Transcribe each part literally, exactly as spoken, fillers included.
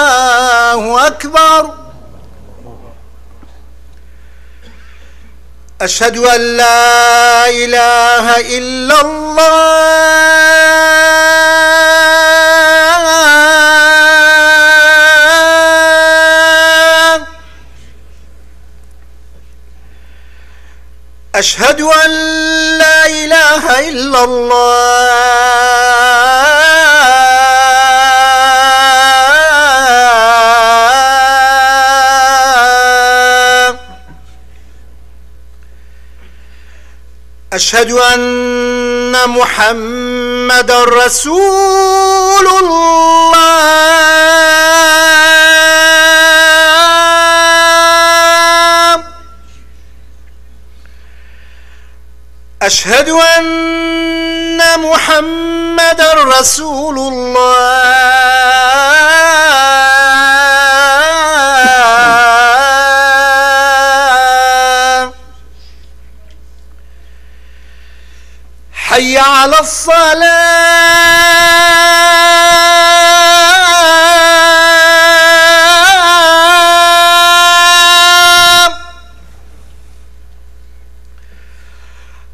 الله أكبر. أشهد أن لا إله إلا الله. أشهد أن لا إله إلا الله. أشهد أن محمدا رسول الله. أشهد أن محمدا رسول الله. حي على الصلاة.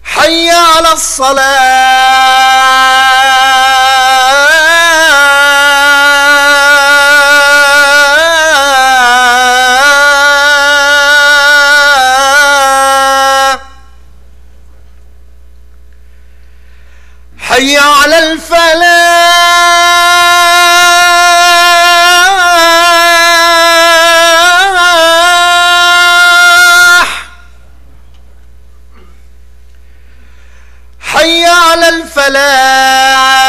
حي على الصلاة. حي على الفلاح. حي على الفلاح.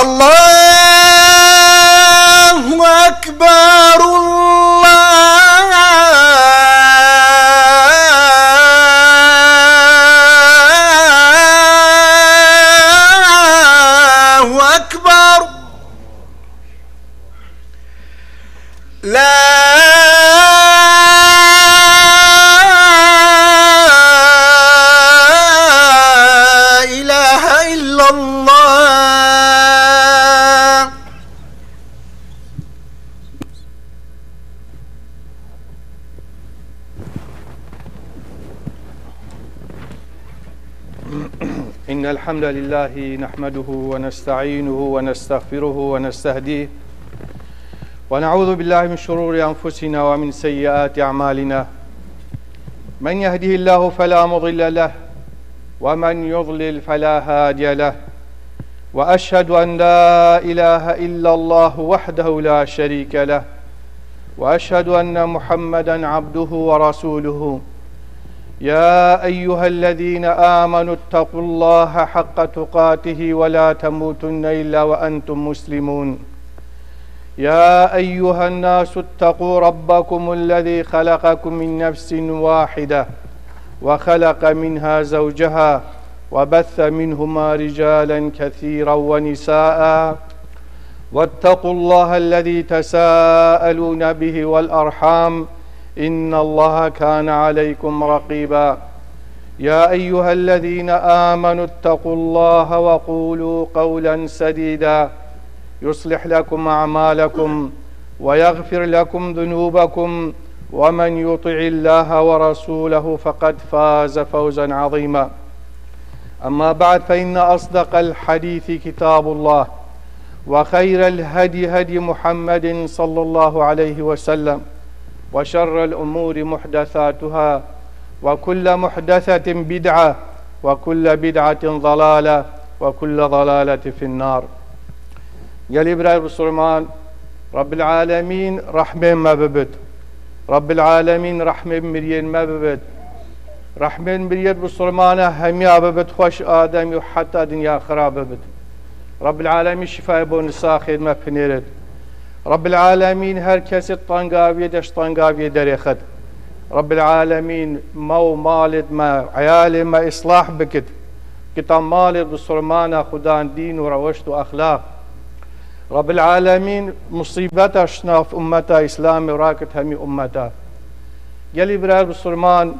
الله أكبر، الله أكبر. لا إله إلا الله. إن الحمد لله نحمده ونستعينه ونستغفره ونستهديه، ونعوذ بالله من شرور أنفسنا ومن سيئات أعمالنا. من يهده الله فلا مضل له، ومن يضلل فلا هادي له. وأشهد أن لا إله إلا الله وحده لا شريك له، وأشهد أن محمدا عبده ورسوله. يا أيها الذين آمنوا اتقوا الله حق تقاته ولا تموتن إلا وأنتم مسلمون. يا أيها الناس اتقوا ربكم الذي خلقكم من نفس واحدة وخلق منها زوجها وبث منهما رجالا كثيرا ونساء، واتقوا الله الذي تساءلون به والأرحام، إن الله كان عليكم رقيبا. يا أيها الذين آمنوا اتقوا الله وقولوا قولا سديدا، يصلح لكم أعمالكم ويغفر لكم ذنوبكم، ومن يطع الله ورسوله فقد فاز فوزا عظيما. أما بعد، فإن أصدق الحديث كتاب الله، وخير الهدي هدي محمد صلى الله عليه وسلم، وشر الأمور محدثاتها، وكل محدثة بدعة، وكل بدعة ضلالة، وكل ضلالة في النار. Gelî birayê Bisilman, Rabbil Alemîn rehmê me bibit. Rabbil Alemîn rehmê miriyên me bibit. Rehmên miriyet Bisilmana hemiya bibit xweş, Ademî û heta dinya xira bibit. Rabbil Alemîn şîfayê bo nisaxên me pinêrit. Rabbil Alemîn her kesê tengaviyê de ji tengaviyê derêxit. Rabbil Alemîn me û malêt me, eyalê me îslah bikit. Kita malê Bisilmana xudan dîn û reweşt û exlaq. Rabbil Alemîn musîbeta şinaf ummeta Îslamê rakit hemî ummeta. Gelî birayê Musulman,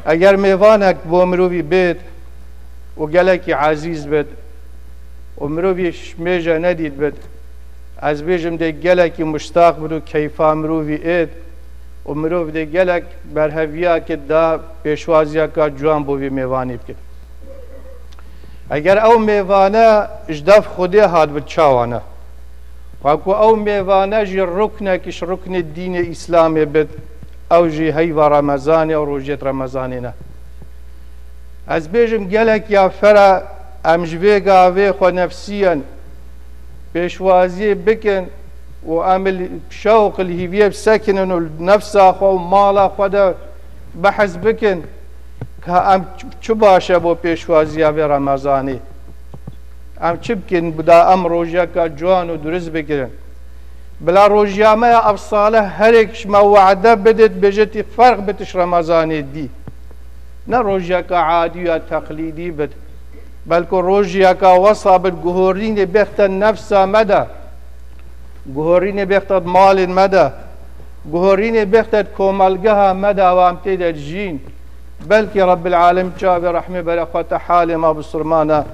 eger mêvanek bo mirovî bêt û gelekî ezîz bit û mirovî mêje nedît bit, ez bêjim dê gelekî muştaq bit û keyfa mirovî êt û mirov dê gelek berheviya kit da pêşwaziyeka ciwan bo vî mêvanî bikit. Eger ew mêvane ji dev Xwedê hat bit, çawa ne? Wa ku ew mêvane jî ruknek ji ruknê dînê Îslamê bit, ew jî heyva Remezanê û rojêt Remezanê ne. Ez bêjim gelek ya fere em ji vê gavê xwe nefsiyen pêşwaziyê bikin û em li şewq li hîviyê bisekinin û li nefsa xwe û mala xwe de behs bikin ka em çi baş e bo pêşwaziya vê Remezanê. Em çi bikin, da em rojiyeka ciwan û durist bigirin. Bila rojiya me ya ev sale herêk ji me wade bidit, bêjitî ferq bit ji Remezanê dî. Ne rojiyeka adî ya teqlîdî bit, belku rojiyeka wesa bit, guhorînê bêxte nefsa me de, guhorînê bêxte malên me de, guhorînê bêxte komelgeha me de, ew em tê de dijîn. Belkî Rabbil Alem çavê rehmê bere xwe te halê me bisurmana,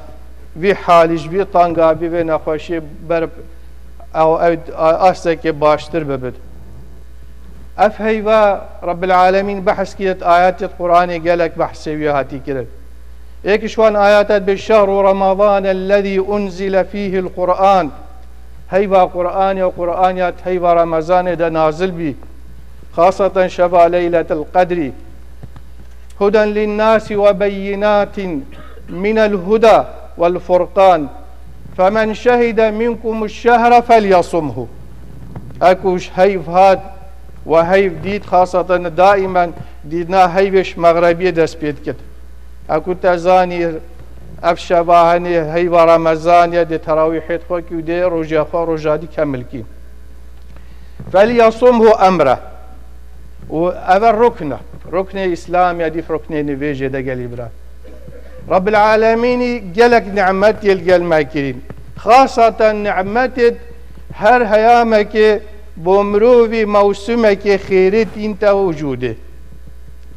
vî halî ji vî tanga, vî vê nexweşiyê ber ew, ew astekê baştir bibit. Ev heyva Rabbil Alemîn behs kiret ayetê Qur'anê gelek behsê wî hatî kirin. Êk ji wan ayeta dibê, "Şehru Ramazan ellezî unzile fîhil Qur'an." Heyva Qur'anê û Qur'an ya heyva Ramazanê de nazil bî. Xaseten şeva Leyletil Qedrî. Huden linnâsi ve beyinâtin minel huda vel furqan. Femen şehide minkumuş şehre felyasumhu. Eku ji heyv hat ve heyv dît, xaseten daimen dîdna heyvê ji mexrebiyê dest pê dikit. Eku te zanî ev şeva henê heyva Remezan ya dê terawîhê xwe kî û dê roja xwe roja dî kemil kî. Felyasumhu emre. Û ev e rukn e. Ruknê Îslam ya dî ruknê nivêjê de gelî bira. Rabbil Alemînî gelek nimet yê li gel me kirîn. Xaseten nimetê her heyamekê bo mirovî mewsimekê xêrê tîn te wicûdê.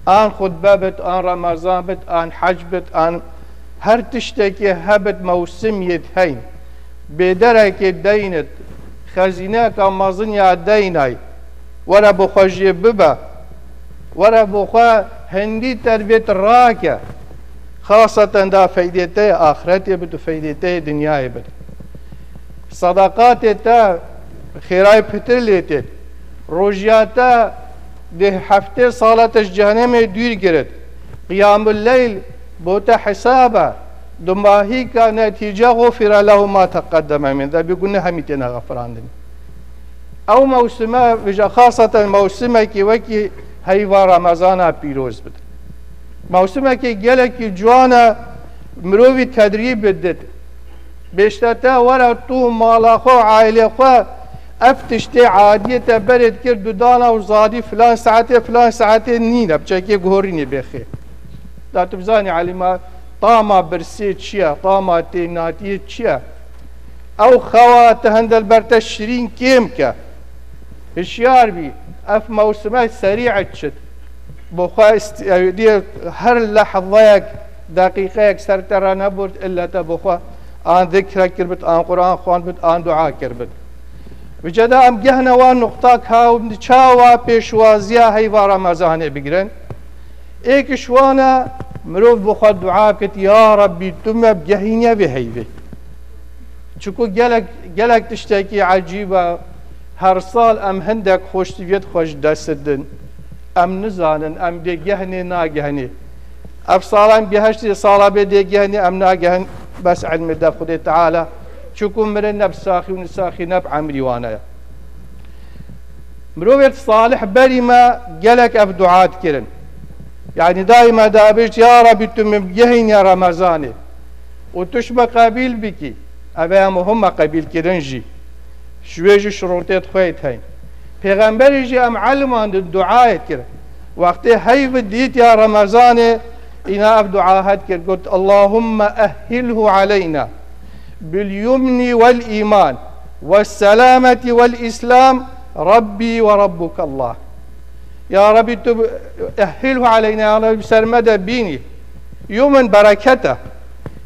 An xutbe bit, an Remezan bit, an hec bit, an her tiştekê hebit mewsim yê heyn. Bêderekê deynit, xezîneka mezin ya deynay. Were bi xwe jê bibe. Were bi xwe hindî terbêt rake. Xaseten da feydê te yê axretê bit û feydê te yê dinyayê bit. Sadaqatê te xêrayê pitir lê têt. Rojiya te dê heftê sala te ji cehenemê dûr girit. Qiyamul leyl bo te hesab e. Dumahîka netîce, xufira lehu ma teqeddeme min denbî, guneh hemî têne xefirandin. Ew mewsime vêje xaseten mewsimekî wekî heyva Remezana pîroz bid. Mewsimekî gelekî ciwan e, mirovî tedrîb bidit. Bêşte te were tu mala xwe û ailê xwe ev tiştê adiyê te berê dikir dudana û zadî filan saetê filan saetê nîne, biçekê guhorînê bêxê. Da tu bizanî elîma tama birsê çi ye, tama tênatiyê çi ye? Ew xewa te hende li ber te şirîn kêm ke. Hişyar bî, ev mewsime serî çit. Bo xwe ist-, ew dî her lehzeyek, deqîqeyek ser te re neburt, ille te bo xwe an zikre kirbit, an Quran xwendbit, an dua kirbit. Vêce de em gehne wan nuqta ka hûn çawa pêşwaziya heyva Remezanê bigirin. Êk ji wan e, mirov bi xwe dua bikit, ya Rabbî, tu me bigehîniye vê heyvê. Çiku gelek, gelek tiştekî ecîb e. Her sal em hindek xweştiviyê xwe ji dest didin. Em nizanin, em dê gehnê nagehnê. Ev sala em gehiştê, sala bê dê gehnê, em nagehin, bes ilmê de Xwedê Teala. Çiku mirin ne bi saxî û nisaxî ne bi emrî wan e. Mirovêt salih berî me gelek ev dua dikirin. Yanî daîma dabêjt, ya Rabbî, tu min bigehîniye Remezanê û tu ji me qebîl bikî. Ev e ya muhim e qebîlkirin jî. Ji wê jî şurûtê xwe yê heyn. Pêxemberî jî em elmandin duayê kir. Wextê heyv dît ya Remezanê, îna ev dua het kir, got, Allahumme ehhilhu aleyna. باليمن والإيمان والسلامة والإسلام ربي وربك الله. Ya Rabbi, tu ehhilhu aleyna, ya Rabbi, ser me de bînî. Yumin berekete,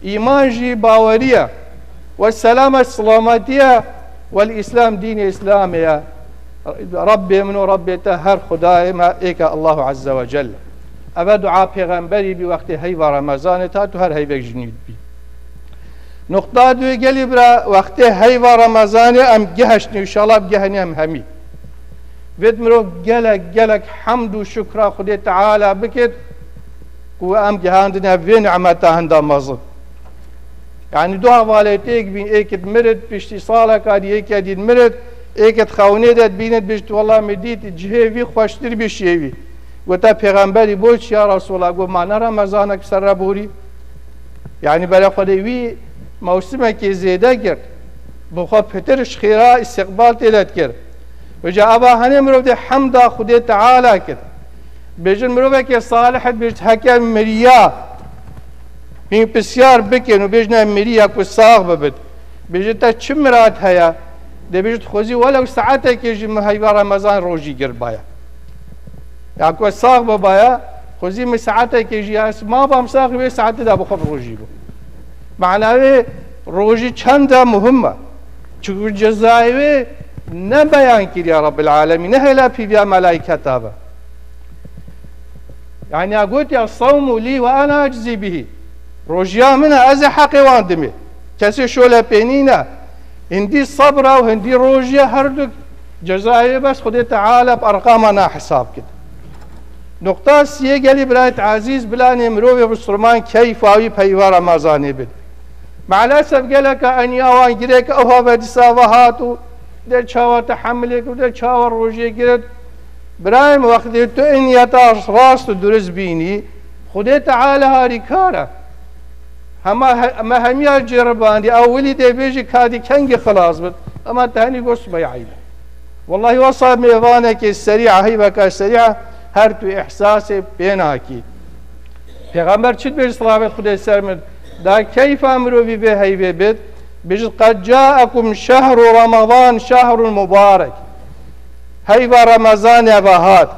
îman jî baweriye, ve selame silametiye, vel Îslam dînê Îslamê ye. Rabbê min û Rabbê te her Xwedayê me êk e, Allahu Azze ve Celle. Eve dua pêxemberî bî wextê heyva Remezanê ta tu her heyvek ji nî dibî. Nuqta duê gelî bira, wextê heyva Remezanê em gehiştin, înşallah bigehenî em hemî. Vêt mirov gelek, gelek hemd û şukra Xwedê Teala bikit ku em gehandine vê nimeta hinda mezin. Yanî du hevalê têk bîn, êkit mirit, piştî saleka dî êkê dîn mirit, êkit xewnê de dibînit, bişt, "Wela min dît cihê vî xweştir bî şêvî." Gote pêxemberî, "Bo çi ya Resulallah?" Got, "Ma ne Remezanek ser re borî?" Yanî berê Xwedê wî mewsimekê zêde kir. Bi xwe pitir ji xêra îstiqbal tê de dikir. Vêca eva henê mirov dê hemda Xwedê Teala kir. Bêjin mirovekê salih bêjit heke miriya, hîn pisyar bikin û bêjine miriya ku sax bibit. Bêjit te çi mirad heye? Dê bêjit xwezî welew saetekê jî min heyva Remezan rojî giribaya. Ya ku sax bibaya, xwezî min saetekê jî ya ez mabam sax, wê saetê de bi xwe bi rojî bû. Mana wê rojî çend e muhim e. Çunku cezayê wê ne beyan kiriya Rabbil Alemîn, ne hêla pîviya melaîketa be. Yani ya gotiya, "Sawmu li ve ana eczi bihi." Rojiya min e, ez ê heqê wan dimê. Kesê şole pê nîne. Hindî sabra û hindî rojiye, her du cezayê bes Xwedê Teala bi erqama na hesab kir. Nuqta siyê gelî birayet ezîz, bilanê mirovê Musulman keyfa wî peyva Ramazanê bid. Maalesef geleka eniya wan girêk ew have dîsa ve hat û de çawa tehemilê kir, de çawa rojiyê giret. Birayê min, wextê tu ê niyeta rast û durist bînî, Xwedê Teala harîkar e. Hema he-, me hemiya ceribandî, ew wilî dê bêjî kadî kengî xilas bit, ema te henî got subey eyb e. Wellahî wesa mêvanekê serî, heyveka serî, her tu îhsasê pê nakî. Pêxember çi dibêjî, silavêt Xwedê ser min, da keyfa mirovî vê heyvê bit, bêjit, "Qed caekum şehru Ramazan, şehrun mubarek." Heyva Remezanê ve hat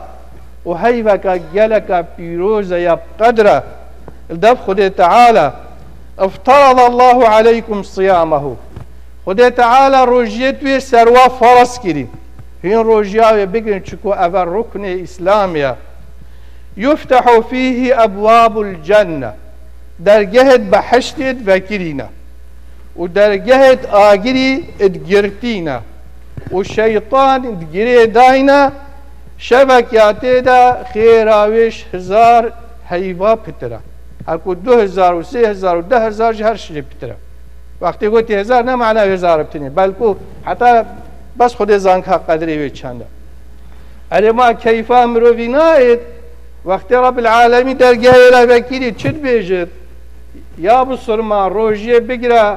û heyveka geleka pîroz e ya bi qedr e li dev Xwedê Teala. "Iftaradallahu aleykum siyamehu." Xwedê Teala rojiyê tu yê ser wa ferz kirî. Hîn rojiya wê bigirin, çiku ev e ruknê Îslamê ye. "Yuftehu fîhî ebwabul cenne." Dergehêt behiştê vekirîne. Û dergehêt agirî digirtîne. Û şeytan digirê dayne, şevek ya tê de xêra wê ji hezar heyva pitir e. Her ku du hezar û sê hezar û deh hezar ji her şirê pitir e. Wextê gotî hezar ne mana hezar bitinê. Belku heta bes Xwedê zanka qedrê wê çend e. Erê ma keyfa mirovî nayêt. Wextê Rabbil Alemî dergehê re vekirî çi dibêjit? Ya bisurma, rojiyê bigire,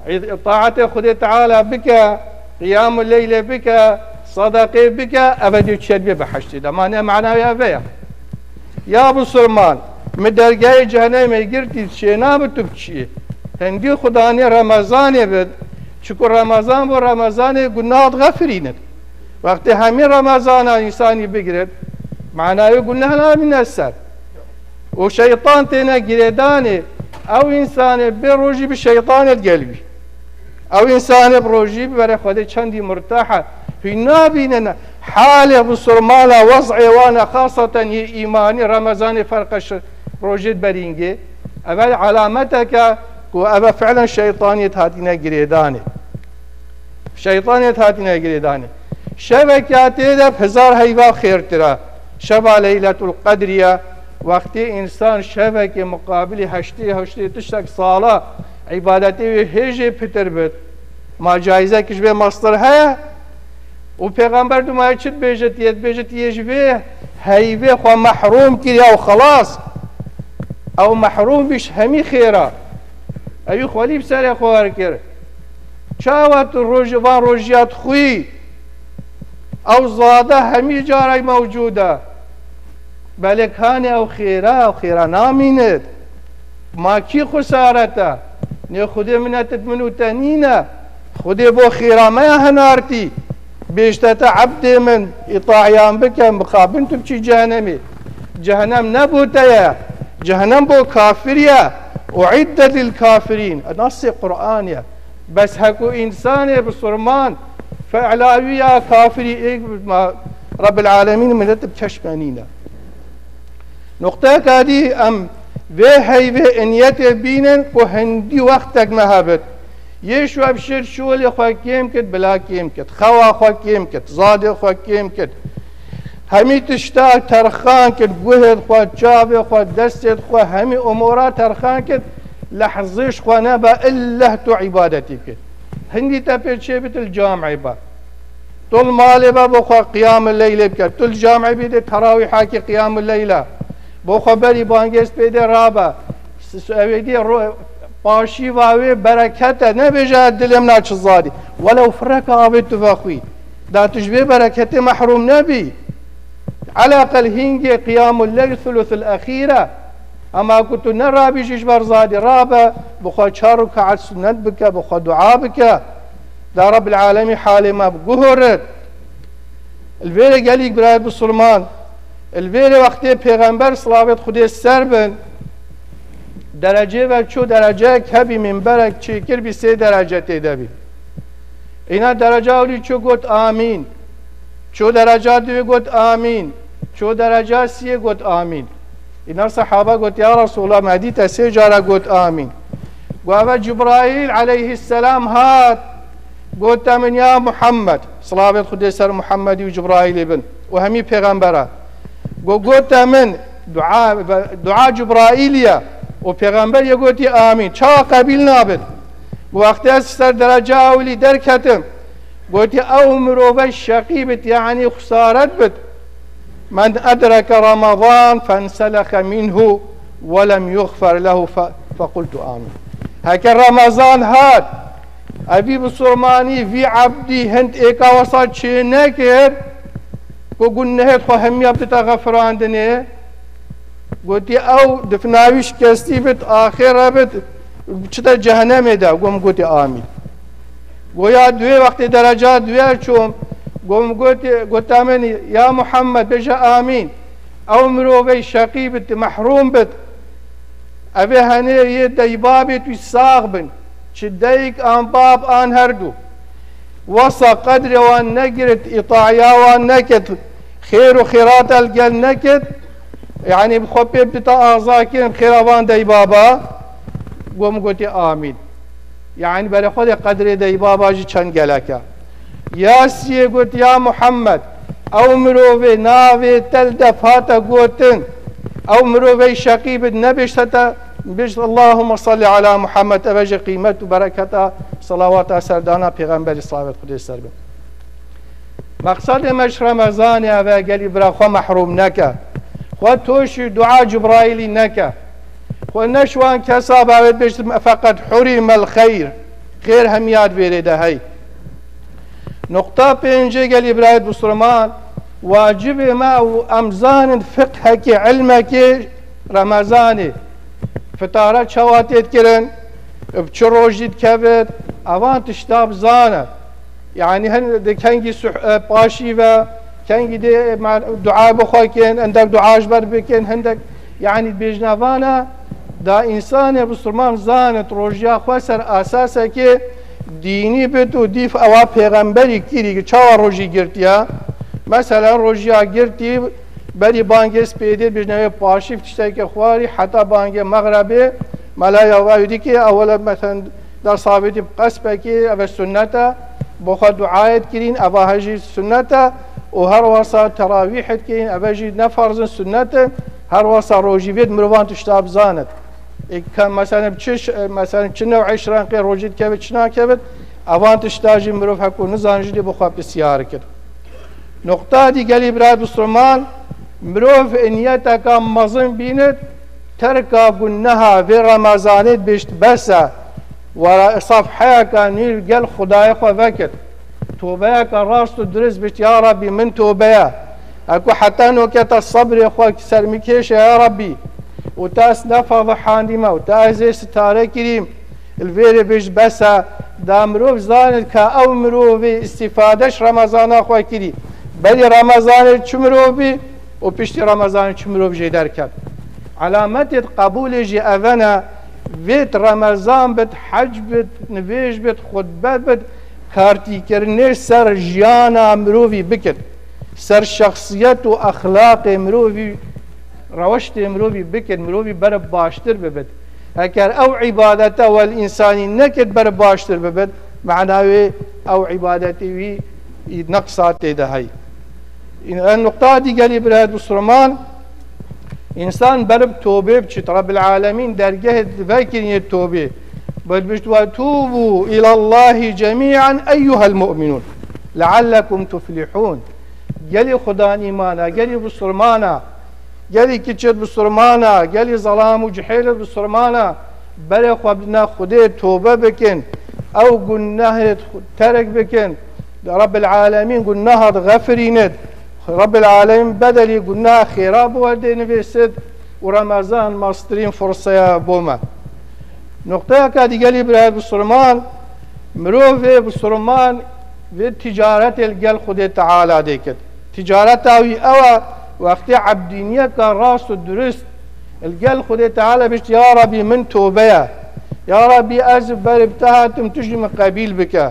î-, taetê Xwedê Teala bike, qiyamul leylê bike, sadaqê bike, eve diyo çiye dibê behiştê de. Ma ne mana wê eve ya. Ya bisurman, mi dergehê cehenemê girtî, çê nabi tu biçiyê. Hindî xudanê Remezanê bid, çiku Remezan bo Remezanê gunah dixefirînit. Wextê hemî Remezana însanî bigirit, manayê gunah namîne ser. Û şeytan têne girêdanê, ew însanê bê rojî bi şeytanê digel bî. Ew însanê bi rojî bi berê Xwedê çendî murteh e. Hûn nabînin halê bisurmana, wez'ê wan e, xaseten yê îmanî Remezanê ferqe ji rojê berîngê. Eve alametek e ku eve fiilen şeytaniyê hatine girêdanê. Şeytanê hatine girêdanê. Şevek ya tê de bi hezar heyva xêrtir e. Şeva Leyletul Qedrî ye. Wextê însan şevekê muqabilî heştê, heştê tiştek sala îbadetê wê hêjê pitir bit. Ma caîzek ji vê mastir heye? Û Pêxember dûmayê çi dibêjit? Yê dibêjit, yê ji vê heyvê xwe mehrûm kiriye û xelas. Ew mehrûm bî ji hemî xêra. Ewî xwelî bi serê xwe werkir. Çawa tu roj-, van rojiya dixwî? Ew zade hemî carey mewcûd e. Belê kanê ew xêra, ew xêra namînit. Ma kî xesaret e? Nê Xwedê minet bi min û te nîne. Xwedê bo xêra me ya hinartî. Bêjte te ebdê min, îtayan bike, mixabin tu biçî cehenemê. Cehenem ne bo te ye. Cehenem bo kafir ye. Uiddet lil kafirîn. Nasê Qur'an ye. Bes hekû însanê bisurman, fe'la wî ya kafirî ê ma Rebbil Alemîn milet bi keş me nîne. Nuqteyeka dî em vê heyvê niyetê bînin ku hindî wextek me hebit. Yê şwe bi şir şolê xwe kêm kit, bila kêm kit. Xewa xwe kêm kit, zadê xwe kêm kit. Hemî tişta terxan kit, guhê xwe, çavê xwe, destê xwe, hemî umura terxan kit. Lehzê ji xwe nebe, illeh tu îbadetî kit. Hindî te pê çê bit li camê be. Tu li malê be bo xwe qiyamul leylê bike. Tu li camê bî dê terawîhakî qiyamul leyla. Bo xwe berî bangêz pê dê rabe. S-, s-, ew ê dî ro-, paşîva wê bereket e. Nebêje ez dilê min a çi zadî. Welew fireka avê tu vexwî. Da tu ji vê bereketê mehrûm nebî. Eleqel hîngê qiyamul leyl, thuluthul exîre. Ema ku tu nerabî jî ji ber zadî rabe, bi xwe çar rekaet sunnet bike, bi xwe dua bike. Da Rebbil Alemî halê me biguhorit. Li vêrê gelîk birayet bisilman, li vêrê wextê Pêxember silavêt Xwedê ser bin, derecê ve çû dereceyek hebî, minberek çêkir bî sê derece tê de bî. Îna dereca ewlî çû got amîn. Çû dereca duwê got amîn. Çû dereca siyê got amîn. Îna sehaba got, ya Resulallah, me dî te sê cara got amîn. Got, eve Cibraîl aleyhisselam hat. Gote min, ya Muhammed, silavêt Xwedê ser Muhammedî û Cibraîlî bin û hemî pêxembera. Got, gote min, dua, dua Cibraîlî ye û pêxember yê gotî amîn. Çawa qebîl nabit? Got, wextê ez ser dereca ewlî derketim, gotî, ew mirove şeqî bit, yanî xusaret bit. Men edreke Ramazan fenselexe minhu ve lem yuxfer lehu fe-, fequltu amin. Heke Ramazan hat, evî bisurmanî, vî ebdî hind êka wesa çê nekir, ku gunehêt xwe hemiya bidita xefirandinê, gotî, ew difna wî şikestî bit, axêre bit, çite cehenemê de, gom gotî amîn. Goya duê wextê dereca duyer çûm, gom gotî, gota min, ya Muhammed, bêje amîn. Ew mirovey şeqî bit, mehrûm bit. Evê henê yê deybabê tu sax bin. Çi deyk an bab an her du. Wasa qedrê wan negirt, îtaya wan nekit, xêr û xêrat el gel nekit, yanî bi xwe pê bita aza kirin xêra van dey baba, gom gotî amîn. Yanî berê xwe de qedrê dey baba jî çend gelek e. Ya siyê got, ya Muhammed, ew mirovê navê tel def hate gotin, ew mirovey şeqî bit, nebêjte te, bêjt, Allahümme salli ala Muhammed, eve ji qîmet û bereketa salawata serdana Pêxemberî, salavet Xwedê ser bin. Mexsedê me ji Remezanê eve gelî bira xwe mehrûm neke. Xwe toşî dua Cibraîlî neke. Xwe ne ji wan kesa be wê bêjt, feqet hurîmel xeyr. Xêr hemiya di vêrê de hey. Nuqta pêncê gelî birayet Musliman, wacibê me û em zanin fiqhekê, ilmekê Remezanê. Fitara çawa tê dikirin, bi çi rojî dikevit, evan tişta bizane. Yanî hin-, di kengî suh-, e, paşî ve, kengî dê, e, ma-, dua bi xwe kin, hindek dua ji ber bikin, hindek, yanî bêjne vana, da însanê bisilman zanit rojiya xwe ser asasekê dînî bit û dîf ewa pêxemberî kîrî çawa rojî girtiya. Mesela rojiya girtî berî bangê spêdê bêjne wê paşî tiştekê xwarî heta bangê mexrebê, mela ya wayû dikê, ewele, mesela, da sabitî bi qespekî, eve sunnet e, bo xwe duayê dikirîn, eva he jî sunnet e, û her wasa terawîh dikirîn, eve jî ne farz in, sunnet in, her wasa rojî vê di mirovan tişta bizanit. Ê, ke, mesela, bi çi ş-, e, mesela, çi new'ê şirenqê rojî dikevit, çi nakevit, evan tişta jî mirov heko nizan jî dê bo xwe pisyar kir. Nuqta dî gelî bira bisilman, mirov niyeteka mezin bînit, terka guneha vê Remezanê dibêjt bes e, wera safheyeka nî li gel Xwedayê xwe vekir. Tobeyeke rast û dirist bêjt, ya Rabbî, min tobe ye. Eko heta noketa sebrê xwe ser min kêşe, ya Rabbî. Û te ez nefezihandîme û te ez ê sitare kirîm. Li vêrê bêj bes e, da mirov zanit ka ew mirovê îstîfade ji Remezana xwe kirî. Berî Remezanê çi mirov bî û piştî Remezanê çi mirov jê derket. Alametê qebûlê jî eve ne, vêt Remezan bit, hec bit, nivêj bit, xutbe bit, kartîkirinê ser jiyana mirovî bikit. Ser şexsiyet û exlaqê mirovî, rewiştê mirovî bikit, mirovî berib baştir bibit. Heker ew îbadete wel însanî nekit berib baştir bibit, mena wê ew îbadetê wî neqsa tê de hey. Ev nuqta dî gelî birayet Bisliman, însan berib tobê biçit, Rebbil Alemîn dergehê vekirînê tobê. Bel bişt ve tûbû îlallahi cemî'an eyyuhel mu'minûn leallekum tuflihûn. Gelî xudan îmana, gelî Bislimana, gelî kiçit Bislimana, gelî zelam û cihêlit Bislimana, berê xwe bidine Xwedê, tobe bikin, ew gunehê terk bikin. Rabbil Alemîn guneha dixefirînit. Rabbil Alemîn bedelî guneha xêra bi we dê nivêsit û Remezan mastirîn furseya bo me. Nuqteyeka dî gelî birayet Bisliman, mirovê Bisliman vê ticaretê li gel Xwedê Teala dê kit. Ticareta wî ew e, wextê ebdîniyeka rast û durist li gel Xwedê Teala bişt, ya Rabî, min tobe ye. Ya Rabî, ez ber bi te hatim, tu jî min qebîl bike.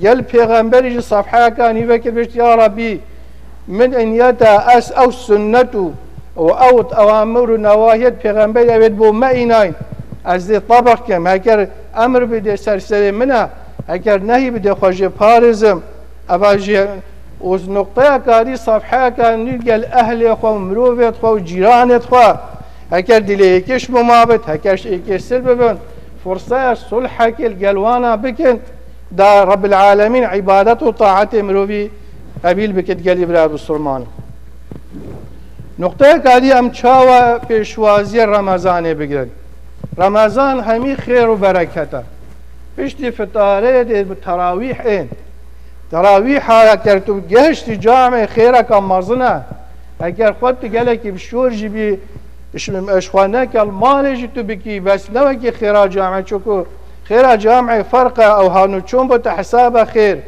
Gel Pêxemberî jî sefheyeka nî vekir bişt, ya Rabî, min niyeta ez ew sunnet û, û ew awamir û newahiyet Pêxemberî evêt bo me înayn. Ez dê tebiq kem, heker emir bidê ser serê min e, heker nehî bidê xwe jê parêzim. Eva jî û nuqteyeka dî sefheyeka nî gel ehlê xwe û mirovêt xwe û cîranêt xwe. Heker dilê yekê ji bo ma bit, heker ji yekê sil bibin. Furseya sulhekê li gel wana bikin. Da Rabbil Alemîn îbadet û taetê mirovî qebîl bikit gelî bira Bisliman. Nuqteyeka dî em çawa pêşwaziyê Remezanê bigirin? Remezan hemî xêr û bereket e. Piştî fitarê dê bi terawîh ên. Terawîha eger tu gehiştî camê xêreka mezin e. Eger xwe tu gelekî bi şor jî bî, ji, ji xwe neke li malê jî tu bikî, bes ne wekî xêra camê, çunku xêra camê ferq e, ew hanu çûn bo te hesaba xêr.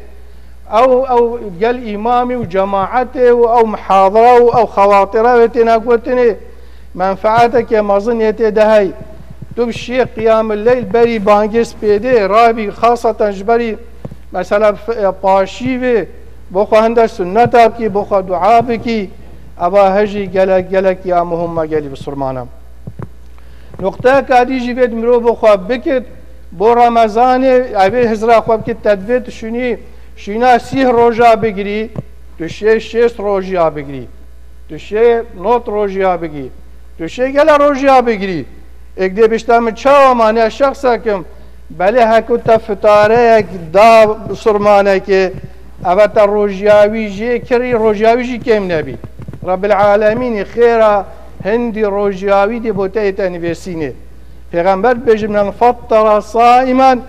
Ew, ew gel îmamî û cemaetê û ew mihadira û ew xewatira wê têne gotinê, menfeeteke mezin yê tê de hey. Tu bi şiyê qiyamil leyl berî bangê spêdê rabî, xaseten ji berî mesela f-, e, paşîvê, bo xwe hinde sunneta bikî, bo xwe dua bikî, eva hejî gelek, gelek ya muhim me gelî bisurmana. Nuqteyeka dî jî vê di mirov bo xwe bikit, bo Remezanê, evê hizra xwe bikit, tedbê tu şûnî, şîna sîh roja bigirî, tu şê şêst rojiya bigirî, tu şê not rojiya bigirî, tu şê gela rojiya bigirî. Êk dê bişta min çawa mane şexsekim, belê heku te fitareyek da bisurmanekê, eve te rojiyawî jê kirî, rojiyawî jî kêm nebî. Rebbil Alemînî xêra hindî rojiyawî dê bo te ê te nivêsînê. Pêxember dibêje, "Men fattara saimen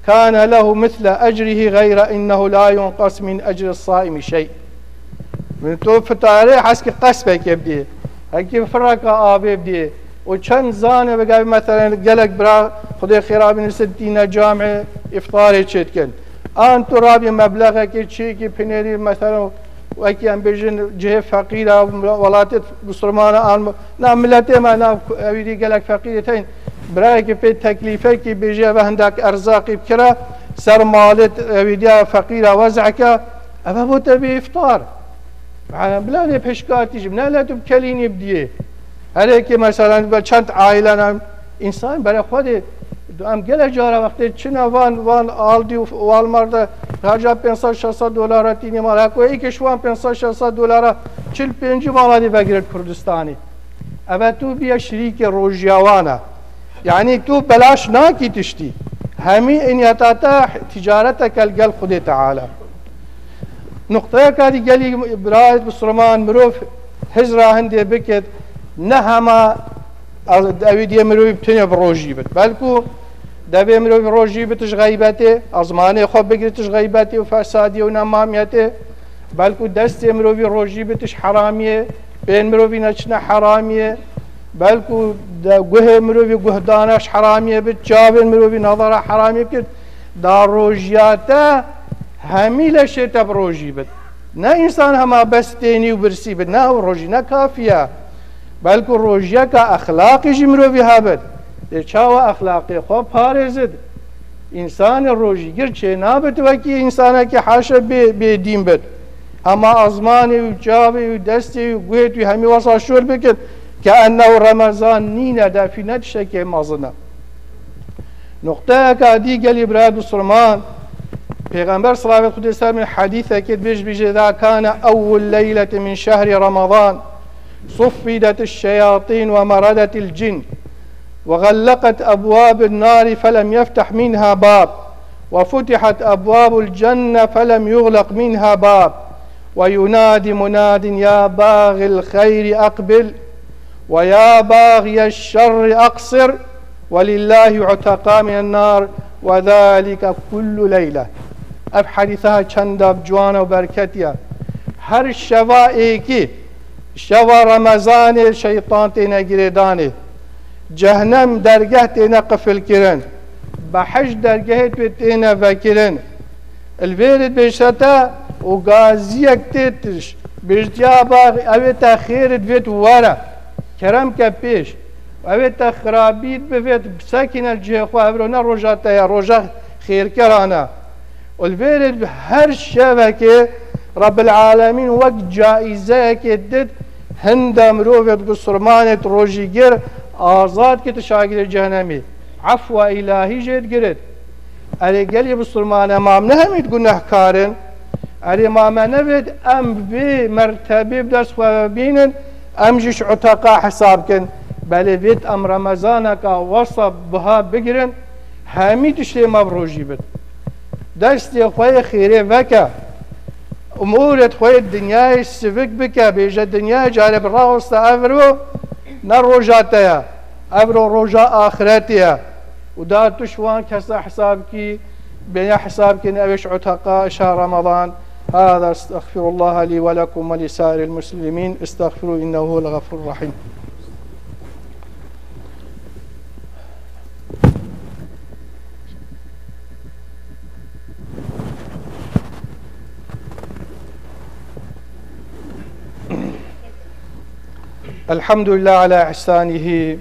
kane lehu misle ecrihi gayre innehu la yunqas min ecri saimi şey." Min to fitarê heskî qespeke bidê. Hekî fireka avê bidê. O çend zane vegavî, meselen, gelek bira Xwedê xêra binirsin tîne camê îftarê çêdikin. An tu rabî meblexekê çêkî pinêrî, meselen, wekî em bêjin cihê feqîra, welatê Bislimana an na miletê me, na ewî dî gelek feqîrê teyn. Birayekî pê teklîfekî bêjî, eve hindek erzaqî bikira, ser malê ewî diya feqîra wez'eke, eve bo te bê îftar. Bila lê pêşkatî jî, ne lê tu bi kelînî bidiyê. Herêkî mesela be çend aîlene, însan bere xwe dê, em gelek cara wextê çine van, van Aldi û Walmart de, harca pênc sed şeş sed dolara tînî mal. Heko êkê ji wan pênc sed şeş sed dolara çil pêncî mala dê vegirin Kurdistanî. Eve tu biye şirîkê rojiya wan e. Yanî tu belaş nakî tiştî. Hemî niyeta te ticareteke li gel Xwedê Teala. Nuqteyeka dî gelî birayet Bisliman mirov hizra hindê bikit, ne hema ewî diye mirovî bi tinê bi rojî bit. Belkû devê mirovî rojî bit ji xeybetê, ezmanê xwe bigrit ji xeybetê û fesadiyê û nemamiyetê. Belkû destê mirovî rojî bit ji heramiyê, pên mirovî neçine heramiyê. Belku de guhê mirovî guhdana ji heramiyê bit, çavên mirovî nazara heramiyê bikir. Da rojiya te hemî leşê te bi rojî bit. Ne însan hema bes tênî û birsî bit, ne ew rojî ne kafî ye. Belku rojiyeka exlaqî jî mirovî hebit. Lê çawa exlaqê xwe parêzit? Însanê rojîgir çênabit wekî însanekî haşa bê, bêdîn bit. Hema ezmanê wî, çavê wî, destê wî, guhê wî hemî wesa şûr bikit, ke ennew Remezan nîne, defî ne tiştekê mezin e. Nuqteyeka dî gelî bira Bisilman, Pêxember silavêt Xwedê ser min hedîsekê dibêj, bêje, "Îza kane ewwel leylete min şehri Remezan, suffidet eşşeyatîn ve meredet el cin." وغلقت أبواب النار فلم يفتح منها باب، وفتحت أبواب الجنة فلم يغلق منها باب، وينادي مناد يا باغي الخير أقبل، ويا باغي الشر أقصر، ولله عتقاء من النار، وذلك كل ليلة. Ev hedîsa çenda ciwan û berketî ye. Her şeva êkî, şeva Remezanê şeytan têne girêdanê. Cehnem dergeh têne qifilkirin. Behişt dergehê wê têne vekirin. Li vêrê bêjte te û gaziyek tê tiş. Bêjtiya ba ew ê te xêr divêt were. Kerem ke pêş. Ew ê te xirabî bivêt bisekîne li cihê xwe, evro ne roja te ye, roja xêrkeran e. Û li vêrê her şevekê Rebbil Alemîn wek caîzeyekê dit, hinda mirovêt bisilmanêt rojîgir azad kit şagirê cehenemî. Efwa îlahî jê digirit. Erê gelî bisilman e, ma em ne hemî gunehkar in? Erê ma me nevêt em vê mertebê bi dest xwe ve bînin, em jî ji uteqa hesab kin? Belê vêt em Remezaneka wesa biha bigirin, hemî tiştê me bi rojî bit. Destê xwe yê xêrê veke. Umûrêt xwe yê dinyayê sivik bike, bêje dinyayê carê bi raweste evro ne roja te ye. Evro roja axiretê ye. Û da tu ji wan kesa hesab kî, bêne hesab kin, ew ê ji uteqa şehra Ramadan. هذا أستغفر الله لي ولكم ولسائر المسلمين، استغفروه إنه هو الغفور الرحيم. الحمد لله على إحسانه،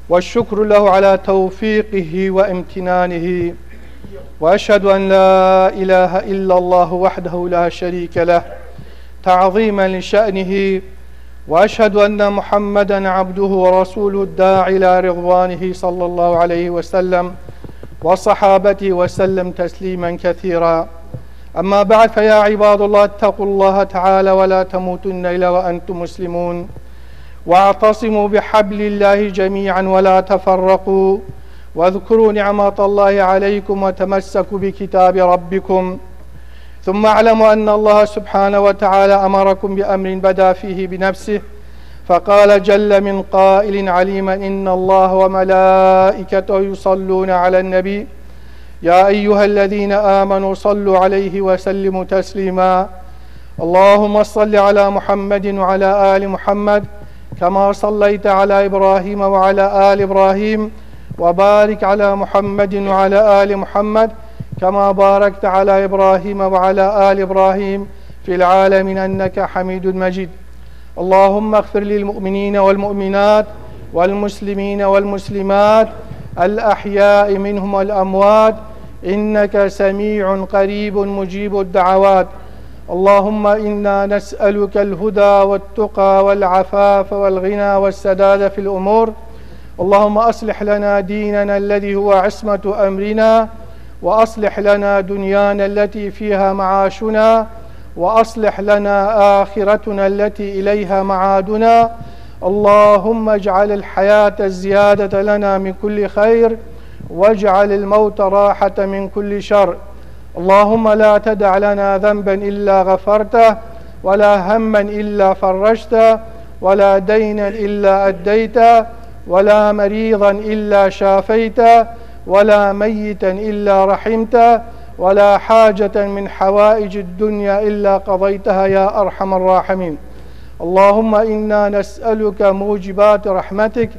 والشكر له على توفيقه وامتنانه، وأشهد أن لا إله إلا الله وحده لا شريك له، تعظيما لشأنه، وأشهد أن محمدا عبده ورسوله الداعي إلى رضوانه صلى الله عليه وسلم وصحابته وسلم تسليما كثيرا. أما بعد، فيا عباد الله، اتقوا الله تعالى ولا تموتن إلا وأنتم مسلمون، واعتصموا بحبل الله جميعا ولا تفرقوا، واذكروا نعمة الله عليكم وتمسكوا بكتاب ربكم. ثم اعلموا أن الله سبحانه وتعالى أمركم بأمر بدأ فيه بنفسه، فقال جل من قائل عليما: إن الله وملائكته يصلون على النبي، يا أيها الذين آمنوا صلوا عليه وسلموا تسليما. اللهم صل على محمد وعلى آل محمد كما صليت على إبراهيم وعلى آل إبراهيم، وبارك على محمد وعلى آل محمد كما باركت على إبراهيم وعلى آل إبراهيم في العالمين إنك حميد مجيد. اللهم اغفر للمؤمنين والمؤمنات والمسلمين والمسلمات الأحياء منهم والأموات إنك سميع قريب مجيب الدعوات. اللهم إنا نسألك الهدى والتقى والعفاف والغنى والسداد في الأمور. اللهم أصلح لنا ديننا الذي هو عصمة أمرنا، وأصلح لنا دنيانا التي فيها معاشنا، وأصلح لنا آخرتنا التي إليها معادنا. اللهم اجعل الحياة زيادة لنا من كل خير، واجعل الموت راحة من كل شر. اللهم لا تدع لنا ذنبا إلا غفرته، ولا هما إلا فرجته، ولا دينا إلا أديته، ولا مريضا إلا شافيته، ولا ميتا إلا رحمته، ولا حاجة من حوائج الدنيا إلا قضيتها يا أرحم الراحمين. اللهم إنا نسألك موجبات رحمتك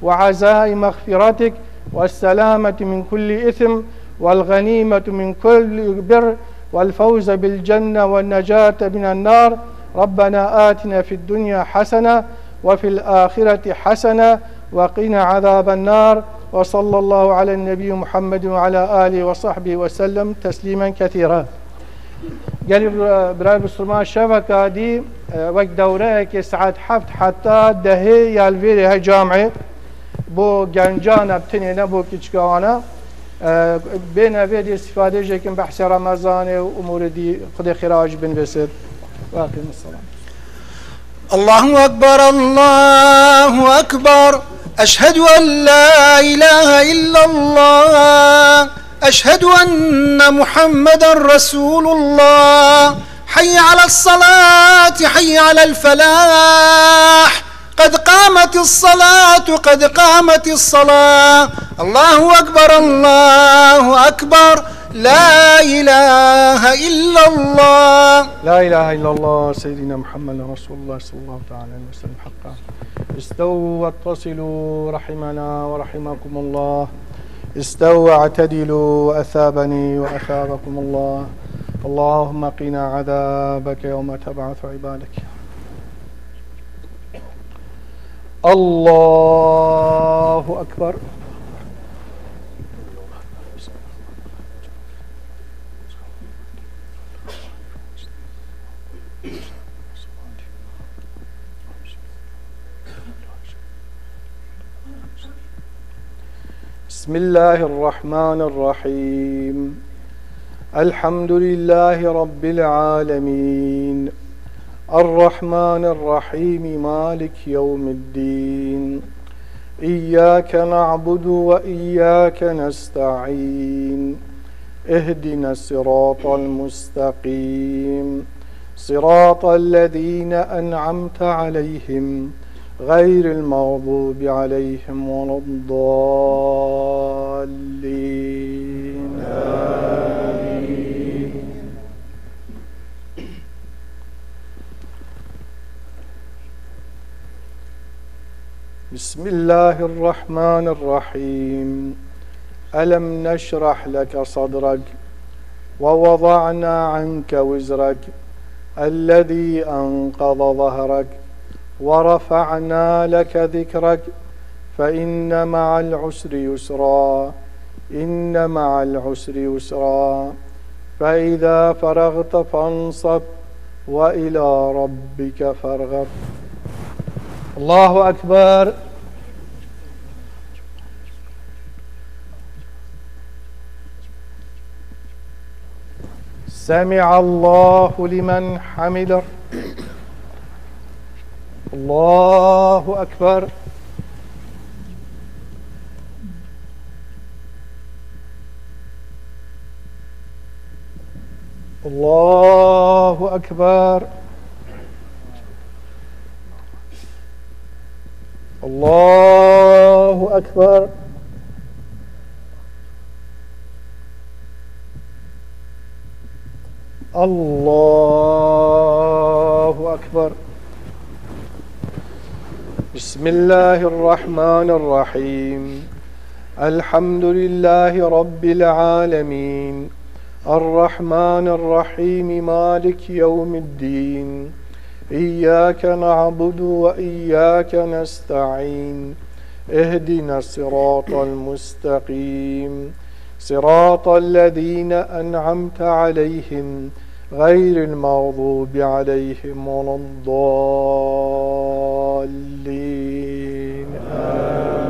وعزائم مغفرتك والسلامة من كل إثم والغنيمة من كل بر والفوز بالجنة والنجاة من النار. ربنا آتنا في الدنيا حسنة وفي الآخرة حسنة وقنا عذاب النار. وصلى الله على النبي محمد وعلى آله وصحبه وسلم تسليما كثيرا. Gelî bira-, birayê Bisilman, şeveka dî, e, wek dewreyekê saet heft heta dehê ya li vêrê he camê bo gencan e, bi tinê ne bo kiçika wan e. E, bêne vê dê îstîfadê jê kin, behsê Remezanê û umûrê dî, Xwedê xêra jî binivîsêt. Ve aqimus selam. الله أكبر، الله أكبر، أشهد أن لا إله إلا الله، أشهد أن محمدا رسول الله، حي على الصلاة، حي على الفلاح، قد قامت الصلاة، قد قامت الصلاة، الله أكبر، الله أكبر، لا إله إلا الله. لا إله إلا الله، سيدنا محمد رسول الله صلى الله تعالى عليه وسلم حقا. استووا واتصلوا رحمنا ورحمكم الله. استووا واعتدلوا وأثابني وأثابكم الله. اللهم قنا عذابك يوم تبعث عبادك. الله أكبر. بسم الله الرحمن الرحيم. الحمد لله رب العالمين. الرحمن الرحيم. مالك يوم الدين. إياك نعبد وإياك نستعين. اهدنا الصراط المستقيم. صراط الذين أنعمت عليهم غير المغضوب عليهم ولا الضالين. آمين. بسم الله الرحمن الرحيم. ألم نشرح لك صدرك ووضعنا عنك وزرك الذي أنقض ظهرك ورفعنا لك ذكرك فإن مع العسر يسرا، إن مع العسر يسرا، فإذا فرغت فانصب وإلى ربك فارغب. الله أكبر. سمع الله لمن حمده. الله أكبر. الله أكبر. الله أكبر. الله أكبر. بسم الله الرحمن الرحيم. الحمد لله رب العالمين. الرحمن الرحيم. مالك يوم الدين. إياك نعبد وإياك نستعين. اهدنا الصراط المستقيم. صراط الذين أنعمت عليهم غير المغضوب عليهم ولا الضالين.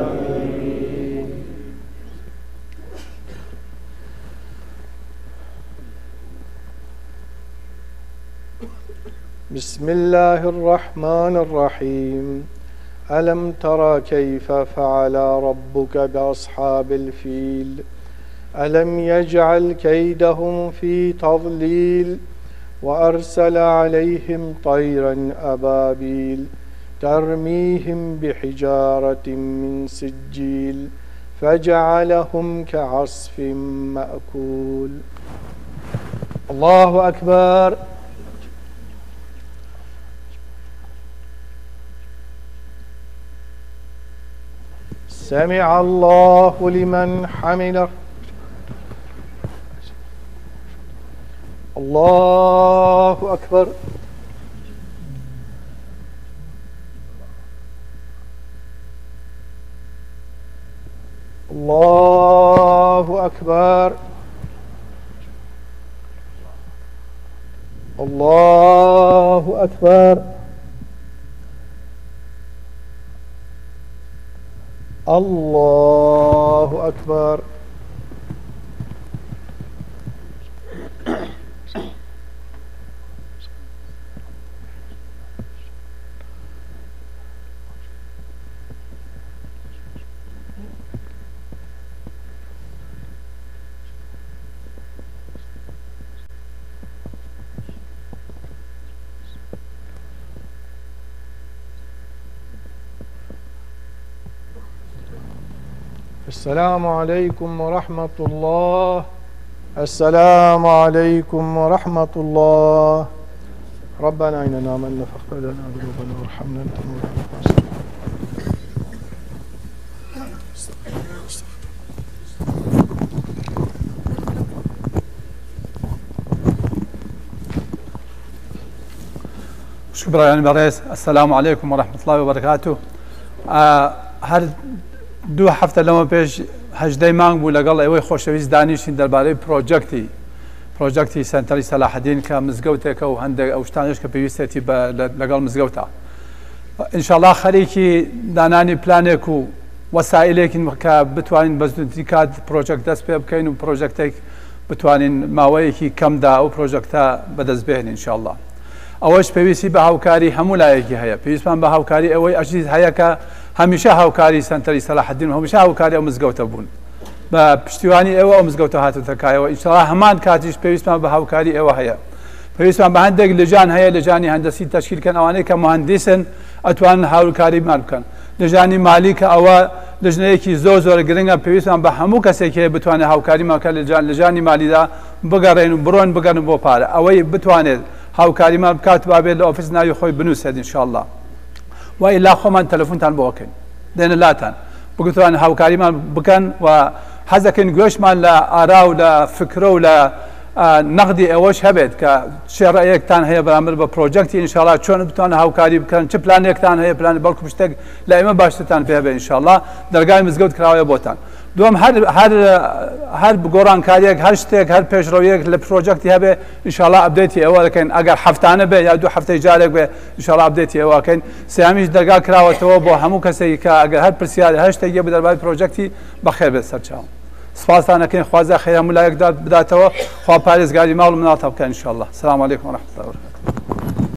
آمين. بسم الله الرحمن الرحيم. ألم تر كيف فعل ربك بأصحاب الفيل؟ ألم يجعل كيدهم في تضليل وأرسل عليهم طيرا أبابيل ترميهم بحجارة من سجيل فجعلهم كعصف مأكول. الله أكبر. سمع الله لمن حمده. الله أكبر. الله أكبر. الله أكبر. الله أكبر. السلام عليكم ورحمة الله. السلام عليكم ورحمة الله. ربنا إننا من فاغفر لنا ذنوبنا وارحمنا أنت مولانا فانصرنا. Şükür برایانی بەڕێز، السلام عليكم ورحمة الله وبركاته. ئا، هەر دوو هەفتە لەمە پێش، هەژدەی مانگ بوو، لەگەڵ ئێوەی خۆشەویست دانیشتین دەربارەی پرۆجەکتی، پرۆجەکتی سەنتەری سەلاحەدین کە مزگەوتێکە و هەندێک ئەو شتانەش کە پێویستێتی بە، لە، لەگەڵ مزگەوتە. ئینشاڵڵا خەریکی دانانی پلانێک و وەسائلێکین کە بتوانین بە زووتری کات پرۆژەکت دەست پێ بکەین و پرۆژەکتێک بتوانین ماوەیەکی کەمدا ئەو پرۆژەکتە بەدەست بهێنین ئینشاڵڵا. ئەوەش پێویستی بە هاوکاری هەموو لایەکی هەیە. پێویستمان بە هاوکاری ئێوەی ئەزیز هەیە کە هەمیشە هاوکاری سەنتەری سەلاحەدین و هەمیشە هاوکاری ئەو مزگەوتە بوون. بە پشتیوانی ئێوە ئەو مزگەوتە هاتوتە کایەوە. ئینشاڵڵا هەمان کاتیش پێویستمان بە هاوکاری ئێوە هەیە. پێویستمان بە هەندێک لجان هەیە، لجانی هەندەسی تەشکیل کەن، ئەوانەی کە مهندسن ئەتوانن هاوکاریمان بکەن. لجانی مالی کە ئەوە لجنەیەکی زۆر زۆر گرنگە، پێویستمان بە هەموو کەسێک هەیە بتوانێت هاوکاریمان کە لجان، لجانی مالیدا بگەڕێن و بڕۆن بگەن بۆ پارە. ئەوەی بتوانێت هاوکاریمان بکات، با بێت لە ئۆفیس ناوی خۆی بنووسێت ئینشاءالله. و ئیلا خۆمان تەلەفۆنتان بۆ ئەکەین. دێنە لاتان. بگوتوان هاوکاریمان بکەن و حەزەکەین گوێشمان لە ئارا و لە فکرە و لە، ئا، نەقدی ئێوەش هەبێت کە چێ ڕێیەکتان هەیە بەرامبەر بە پرۆجەکتی، ئینشاڵا چۆن بتوانن هاوکاری بکەن، چ پلانێکتان هەیە، پلان بەڵکو شتێک لە ئێمە باشترتان پێ هەبێ ئینشاڵا. دەرگای مزگەوت کراوەیە بۆتان. دوم هەر، هەر، هەر گۆڕانکاریەک، هەر شتێک، هەر پێشڕەویەک لە پرۆجەکتی هەبێ، ئینشاڵا ئەپدەیتی ئێوە دەکەین. ئەگەر هەفتانە بێ یا دوو هەفتەی جارێک بێ، ئینشاڵا ئەپدەیتی ئێوە ئەکەین. سێیەمیش دەرگا کراوەتەوە بۆ هەموو کەسێکی کە ئەگەر هەر پرسیار، هەر شتێکی بە دەربارەی پرۆجەکتی، بەخێر بێت سەرچاوم. سپاستان ئەکەین، خوازە خێر هەموو لایەک بداتەوە. خوا پارێزگاری ماڵ و مناڵتان بکەن ئینشاڵا. سلام علیکم ورحمة الله وبرکاته.